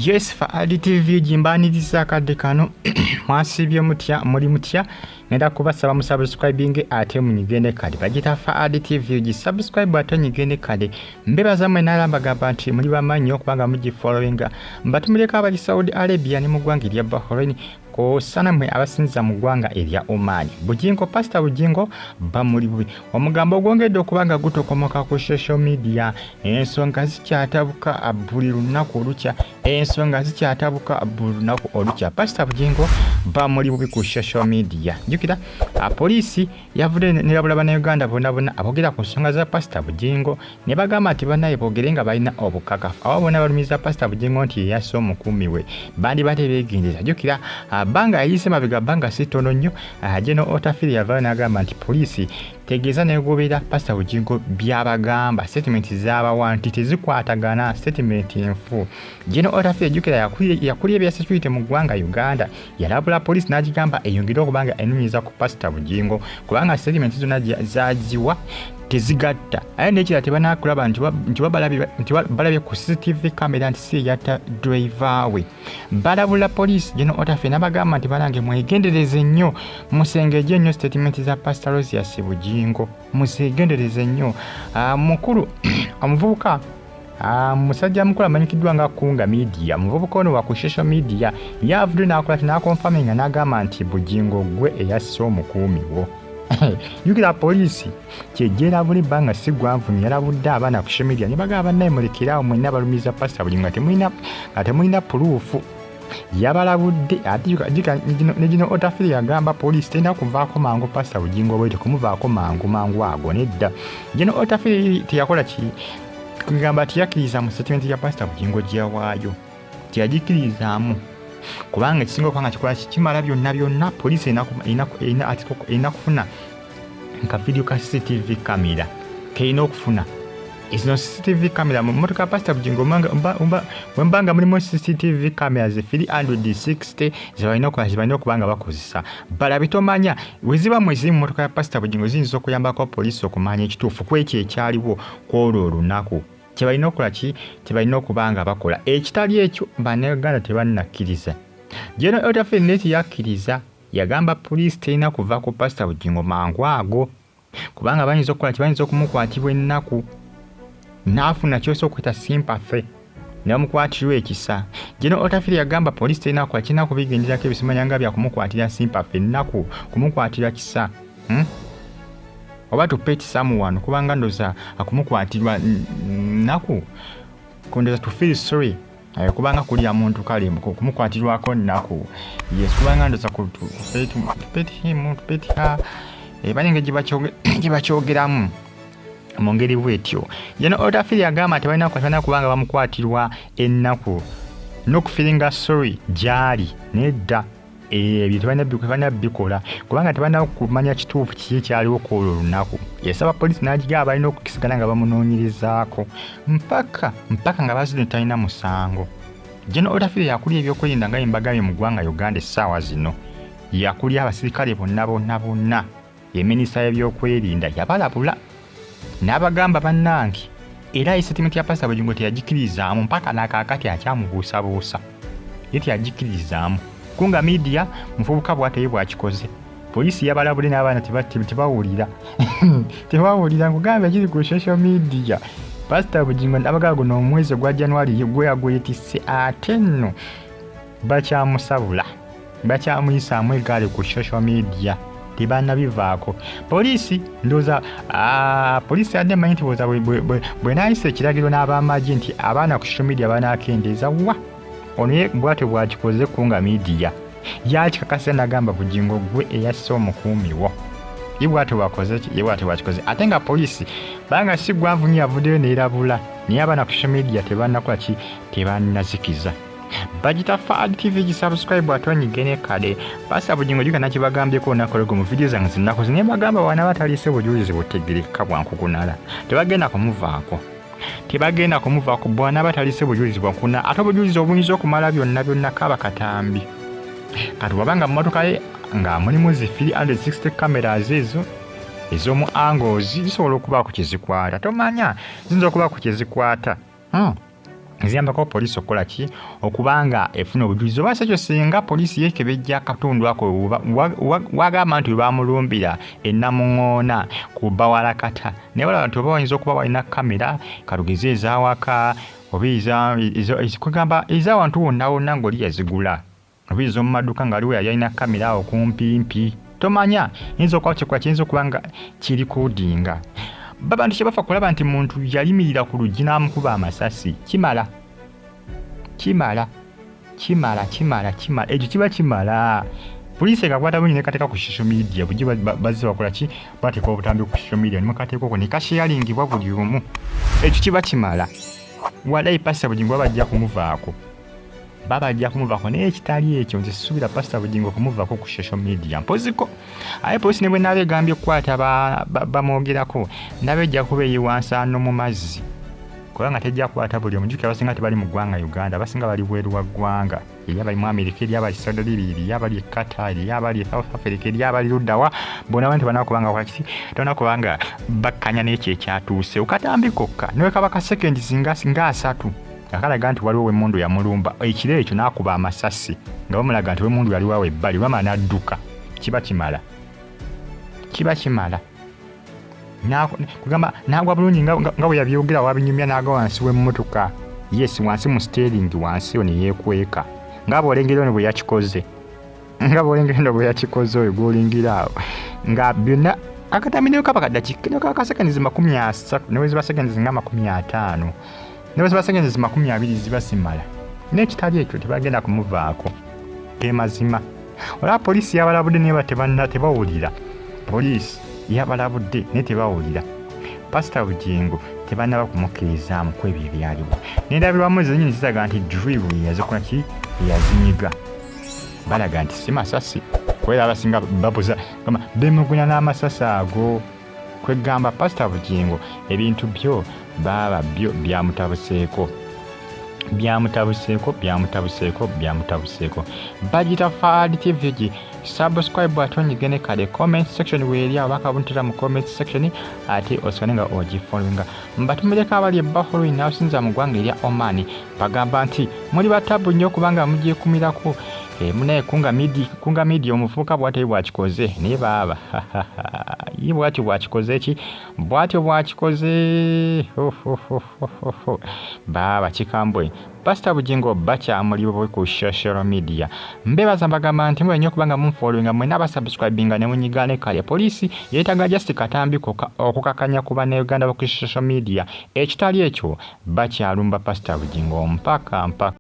Yes, Faadi TV gimbaniriza akadde kano. Mwasiibye mutya? Muli mutya? Ngenda kubasaba musubscribing ate munyigende kale. Bagita Faadi TV, gisubscribe ate onyigende kale. Mbebaza mwe nala mbagamba nti muli bamanyi okubanga mugifollowinga. Mbatumireko abali Saudi Arabia ne mu ggwanga erya Bahrain, kosana mwe abasinziza mu ggwanga erya Oman. Bugingo, Pastor Bugingo bamuli bubi. Omugambo ogwongedde okuba nga gutokomoka ku social media. Ensonga zikyatabuka buli lunaku olukya, ensonga zikyatabuka buli lunaku olukya. Pastor Bugingo bamuli bubi ku social media. Jjukira poliisi yavudde nerabula bannayuganda bonna bonna aboogera ku nsonga za Pastor Bugingo ne bagamba nti bannaye boogere nga balina obukakafu. Abo bonna balumiza Pastor Bugingo nti yeyasse omukuumi we bandibadde beegendereza. Jjukira bbanga yayise mabega, bbanga si ttono nnyo, General Otafire yavaayo n'agamba nti poliisi tegeeza negobera Pastor Bugingo byabagamba, statement zabawa nti tezikwatagana, statement enfu. General Otafire, jjukira yakulira ebya security mu ggwanga Uganda, yalabula poliisi n'agigamba eyongere okuba nga enoonyeza ku Pastor Bugingo kubanga statement zonna zagiwa tezigatta. Aye nekira tebanakulaba nti balabye ku CCTV camera nti si eyatta driver we. Balabula poliisi, General Otafire n'abagamba nti banange mwegendereze nnyo, musengeje nnyo statement za Pastor Aloysius Bugingo, muzegendereze nnyo. Mukulu omuvubuka, musajja mukulu amanyikiddwa nga Kunga Media, muvubuka ono wa ku social media, yavudde n'akola ti n'aconfirminga n'agamba nti Bugingo gwe eyasse omukuumi wo. Jjukira poliisi kyejjeera buli bbanga si gwanvu, yalabudde abaana ku social media ne bagamba bannaye mulekerawo mwenna balumiza Pastor Bugingo nga temulina proof. Yabalabudde ate ne gino Otafire yagamba poliisi terina kuvaako mangu Pastor Bugingo bwetyo kumuvaako mangu mangu ago nedda. Gino Otafire teyakola ki kugamba teyakkiriza mu statement ya Pastor Bugingo gye yawaayo, teyagikkirizaamu kubanga ekisinga okuba nga kikola kimala byonna byonna poliisi erina kufuna nka video ka CCTV camera kerina okufuna. Zino CCTV camera mu mmotoka ya Pastor Bugingo wemba nga mulimu CCTV cameras 360 zebalina okuba nga bakozesa balabe. Tomanya weziba mweziri mu mmotoka ya Pastor Bugingo ziyinza okuyambako poliisi okumanya ekituufu ku ekyo ekyaliwo kwolwo olunaku. Kyebalina okukola ki? Kyebalina okuba nga bakola ekitali ekyo, bannayuganda tebannakkiriza. General Otafire naye teyakkiriza, yagamba poliisi terina kuva ku Pastor Bugingo mangu ago kubanga bayinza okukola kibayinza okumukwatibwa ennaku n'afuna kyosa okuyita sympathy ne bamukwatirwa ekisa. General Otafire yagamba poliisi terina kukola kirina kubigenderako ebisimanya nga byakumukwatira sympathy, ennaku, kumukwatira kisa, Oba to pet someone kubanga ndoza akumukwatirwa nnaku, ndoza to feel sorry, kubanga kulya muntu kale kumukwatirwako nnaku. Yes, kubanga ndoza to pet him, to pet her, balinga gye bakyogeramu mu ngeri bwetyo. General Otafire yagamba tebalina kukwatana kubanga bamukwatirwa ennaku n'okufeelinga sorry gy'ali nedda. Ebyo tebalina bikola kubanga tebalina kumanya kituufu kiki ekyaliwo ku olwo olunaku. Yasaba poliisi n'agigamba balina okukisigala nga bamunoonyerezaako mpaka mpaka nga bazudde talina musango. General Otafire yakulya ebyokwerinda nga embagambye mu ggwanga Uganda essaawa zino, yakulya abasirikale bonna bonna bonna, ye minisita y'ebyokwerinda, yabalabula n'abagamba bannange. Era statement ya Pastor Bugingo teyagikirizaamu mpaka nakaakati akyamubuusabuusa, ye teyagikirizaamu. Kunga Media muvubuka bw'atyo ye bw'akikoze. Poliisi yabalabule n'abaana tebawulira, tebawulira. Nkugamba ekiri ku social media, Pastor Bugingo abagala guno omwezi ogwa January gwe yagwetisse, ate nno bakyamusabula, bakyamuyisaamu egaali ku social media, tebannabivaako. Poliisi ndowooza, poliisi yadde emanyi nti bwoza bwenaayisa ekiragiro n'abamagye nti abaana ku social media banaakendeeza wa ono ye bwatyo bwakikoze. Kunga Media yakikakasa nagamba Bugingo gwe eyasse omukuumi wo, ye bwatyo bwakoze ki, ye bwatyo bwakikoze. Ate nga poliisi banga si gwanvu nnyo yavuddeyo neerabula, naye abaana ku social media tebannakola ki, tebannazikiza. Bagita Faad TV, gisubscribe ate onyige kale. Pastor Bugingo juga nakibagambyeko olunaku olwo mu vidiyo zange zinnaku naye bagamba wana bataliise bujulizi butegerekka bwankukunala tebagenda kumuvaako, tebagenda kumuvaako bwana bataliise bujulizi bwankuna. Ate obujulizi obuyinza okumala byonna byonna kaba katambi. Kati wabanga mu mmotoka ye nga mulimu zi 360 cameras ezo ez'omu angles zisobola okubaako kyezikwata, tomanya ziyinza okubaako kyezikwata. Ziyambako poliisi okukola ki? Okuba nga efuna obujulizi oba sekyo singa poliisi yeekebejja akatundu ako wagamba nti webamulumbira e Namuŋoona ku Bawalakata naye balaba nti oba wayinza okuba walina kamera kalugeze ezawaka oba kwegamba ezawantu wonna wonna ng'oli yazigula oba ez'omu maduuka nga waliwo yali alina kamera awo kumpimpi tomanya yinza okuba kyekola kiyinza okuba nga kirikodinga babantu kyebafa kulaba nti muntu yayimirira ku luggi n'amukuba amasasi kimala kimala kimala kimala kimala ekyo kiba kimala poliisi ekakwata bungi nekateeka ku social media bugi bazze bakola ki bateeka obutambi ku social media nemukateeka okwo nekasharingibwa buli omu ekyo kiba kimala walayi pasita Bugingo bajja kumuvaako baba ajja kumuvako naye ekitali ekyo nze sisuubira pasita Bugingo kumuvako ku social media mpoziko aye polisi ne bwe naaba egambye okukwata bamwogerako ndaba ejja kuba eyiwansaano mu mazzi kubanga tejja kukwata buli omu jjukira abasinga tebali mu ggwanga Uganda abasinga bali bweru wa ggwanga eri abali mu Amerika eri abali Saudi Arabia eri abali e Qatar eri abali e South Africa eri abali luddawa bona abantu tebana kubanga kola kiki tebana kubanga bakkanya n'ekyo ekyatuuse okatambi kokka ne bwe kaba ka sekendi nga asatu akalaga nti waliwo wemmundu yamulumba ekiro ekyo n'akuba amasasi nga bamulaga nti wemmundu yali wawo ebbali wama n'adduka kiba kimala kiba kimala kugamba n'agwa bulungi nga bwe yabyogera wabinyumya n'agwa wansi w'emmotoka yes wansi mu steering wansi ono yeekweka nga bw'olengera ono bwe yakikoze nga bw'olengera ono bwe yakikoze oyo gw'olingira awo nga byonna akatambi ne kaba kaddakiika ne kaba seconds 30 ne bwe ziba seconds nga 50 ne bwe ziba seconds 20 ziba zimala n'ekitali ekyo tebagenda kumuvaako ge mazima olaba poliisi yabalabudde naye tebanna tebawulira poliisi yabalabudde naye tebawulira pasita Bugingo tebannaba kumukkirizaamu ku ebyo ebyaliwo n'endabirwamu zenyini ziraga nti drill yazikola ki yazinyiga balaga nti si masasi kubeera abasinga babuza bemugunya n'amasasi ago kwegamba pasita Bugingo ebintu byo baaba byo byamutabuseeko byamutabuseeko byamutabuseeko byamutabuseeko bagita Faad TV gi subscribe ate onyigene kale comment section weeri awo bakabuntera mu comment section ate osigale nga ogifollowinga mbatumireko abali e Bahrain n'abasinza mu ggwanga erya Oman bagamba nti muli batabu nnyo kubanga mugyekumirako e, munaye kunga midi kunga midi omuvubuka bwatyo bwakikoze naye baaba ye bwatyo bwakikoze ki bwatyo bwakikoze baaba kikambwe pasita Bugingo bakyamuli bubi ku social media mbebaza mbagamba nti mwe nnyo kubanga munfollowinga mwena abasubscribinga ne munyiga ne kale poliisi yeetaaga just katambi kokka okukakanya ku bannayuganda ku social media ekitali ekyo bakyalumba pasita Bugingo mpaka mpaka.